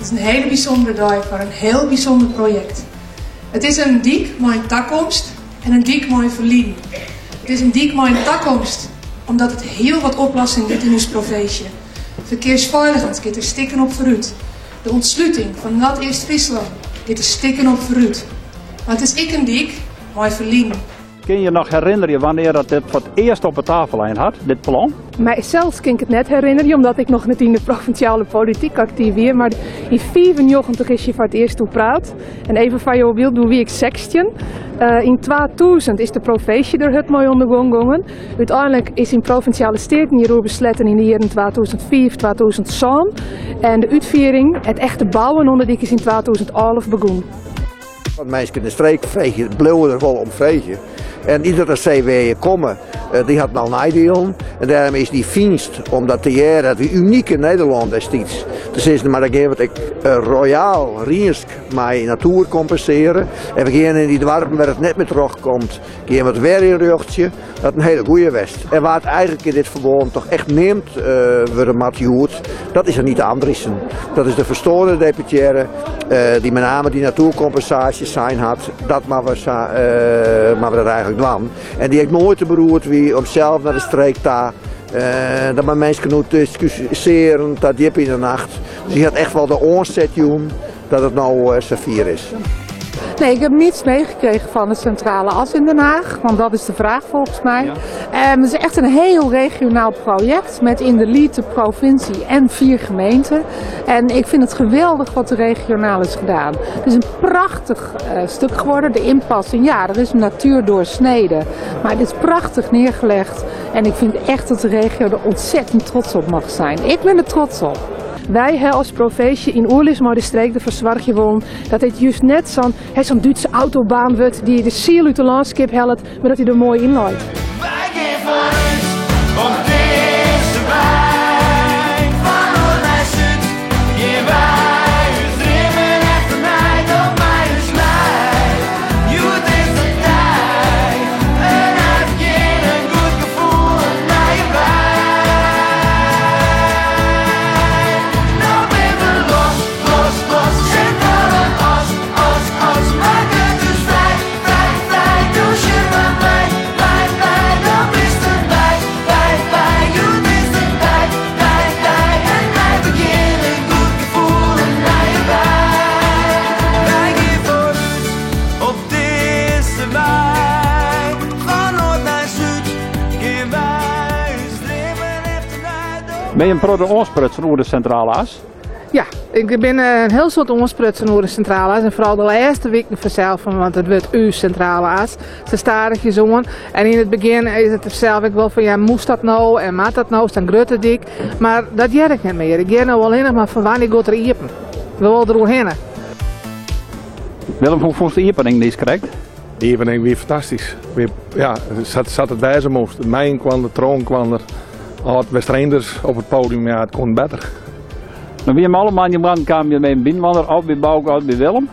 It is in hiele bysûndere dei foar in hiel bysûnder projekt. It is in dyk mei in takomst en in dyk mei in ferline. It is in dyk mei in takomst omdat it hiel wat oplossing biedt yn ús provinsje. Ferkearsfeiligens giet der stikken op foarút. De ûntsluting fan Noardeast-Fryslân giet der stikken op foarút. Mar it is ek in dyk mei ferline. Kin je noch herinnerje wannear dat dit foar it earst op 'e tafel lein hat, dit plan? Mysels kin ik it net herinnerje, omdat ik noch net yn de provinsjale polityk aktyf wie. Mar yn 95 is hjir foar it earst oer praat. En even foar jo byld, doe wie ik 16. Yn 2000 is de provinsje der hurd mei oan de gong gongen. Uteinlik is yn Provinsjale Steaten hjiroer besletten yn de jierren 2005, 2007. En de útfiering, it echte bouwen oan de dyk is yn 2011 begûn. Want minsken yn de streek freegje, bliuwe der wol om freegje. En iedere see wêr je komme, dy hat no neidielen. En dêrom is dy fynst om dat te hearren, dat wie unyk yn Nederlân destiids. Te sizzen, mar dan gean we it ek royaal, Riensk mei natoer kompensearje. En we gean yn dy doarpen wêr it net mear trochkomt, gean we it wer ynrjochtsje. Dat in hiele goeie west. En wa't eigenlik yn dit ferbân toch echt neamd wurde moat hjoed, dat is Anita Andriesen. Dat is de ferstoarne deputearre dy't mei name dy natoerkompensaasje sein hat, dat moatte we sa, moatte we dat eigenlik dwaan. En dy't ek noait te beroerd wie om sels nei de streek ta, dat mei minsken oer te diskussearen ta djip yn de nacht. Dus dy hat echt wol de oanset jûn dat it no safier is. Nee, ik heb niets meegekregen van de Centrale As in Den Haag, want dat is de vraag volgens mij. Ja. Het is echt een heel regionaal project met in de lead de provincie en 4 gemeenten. En ik vind het geweldig wat de regionaal is gedaan. Het is een prachtig stuk geworden, de inpassing, ja, er is natuur doorsneden. Maar het is prachtig neergelegd en ik vind echt dat de regio er ontzettend trots op mag zijn. Ik ben er trots op. Wy ha as provinsje yn oerlis mei de streek derfoar soargje wollen dat dit just net sa'n sa'n Dútse autobaan wurdt dy't de siel út de lânskip hellet, mar dat hy der moai yn leit. Wy gean foarút op dizze wei. Fan noard nei súd gean wy ús dreamen efternei. Doch mei ús mei, hjoed is de dei. In nij begjin, in goed gefoel, in nije wei. No binne we los, los, los. Sintrale As, as, as. Makket ús frij, frij, frij. Dûnsje mar mei, mei, mei. Dan bist derby, by, by. Hjoed is de dei, dei, dei. In nij begjin, in goed gefoel, in nije wei. Wy gean foarút op dizze wei. Fan noard nei súd gean wy ús dreamen efternei. Binne je in protte oansprutsen oer de Sintrale As? Ja, ik bin in hiel soad oansprutsen oer de Sintrale As en foaral de lêste wiken fansels, want it wurdt ús Sintrale As. Sa stadichjes oan. En yn it begjin is it sels ek wol fan ja, moast dat no en moat dat no, sa'n grutte dyk. Mar dat hear ik net mear. Ik hear no allinnich mar fan wannear giet er iepen. We wolle der oerhinne. Willem, hoe fûnst de iepening niiskrekt? De iepening wie fantastysk. Wie, ja, sa't it wêze moast. Mijn kwam der, Troon kwam der, âld Westereenders op it podium, ja, it koe better. No wie alle moandeitemoarn kaam je mei in bynwanner, of by Bauke of by Willem.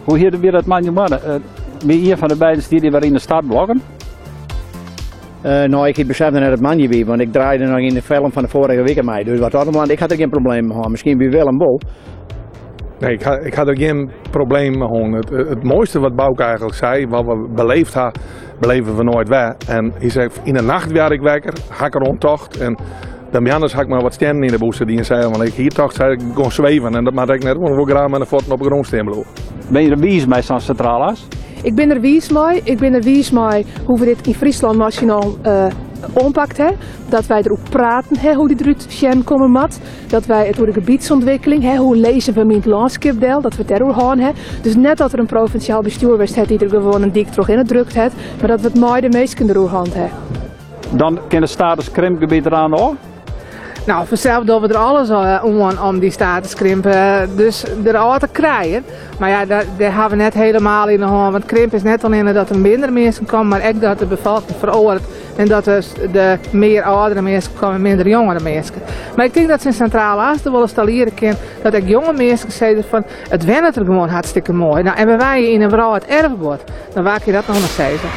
Hoe hie wie dat moandeitemoarn? Wie ien fan de beiden stie dy wer yn de startblokken? No, ik hie beseft net dat it moandei wie, want ik draaide noch yn de film fan de foarige wike mei. Dus wat dat oanbelanget, ik ha der gjin probleem mei hân. Miskien by Willem wol. Nee, ik ha der gjin probleem mei hân. It moaiste wat Bauke eigenlik sei, wat we beleefd ha, beleve we noait wer. En hy sei, yn de nacht waard ik wekker, ha ik deroan tocht. En dan moarns ha ik mar wat stiennen yn de bûse dien, sei want ik hie tocht, sei ik gean sweven. En dat moat ik net, want ik wol graach mei de fuotten op de grûn stean bliuwe. Binne je der wiis mei sa'n Sintrale As? Ik bin der wiis mei. Ik bin der wiis mei hoe we dit yn Fryslân nasjonaal oanpakt ha. Dat wy deroer praten ha hoe dy derút sjen komme moat. Dat wy it oer de gebietsûntwikkeling ha, hoe lizze we 'm yn it lânskip del, dat we it dêroer hân ha. Dus net dat der in provinsjaal bestjoer west hat dy't der gewoan in dyk trochhinne drukt hat, mar dat we it mei de minsken deroer hân ha. Dan kin de status krimpgebiet deraan ôf? No, fansels dogge we der alles oan om dy status krimp dus derôf te krijen. Mar ja, dêr ha we net helemaal yn de hân, want krimp is net allinne dat der minder minsken komme, mar ek dat de befolking feroaret en dat dus de mear âldere minsken komme en minder jongere minsken. Mar ik tink dat sa'n Sintrale As der wolris ta liede kin dat ek jonge minsken sizze fan it wennet der gewoan hartstikke moai. No, en we wenje yn in wrâlderfguod, dan wa kin dat no noch sizze?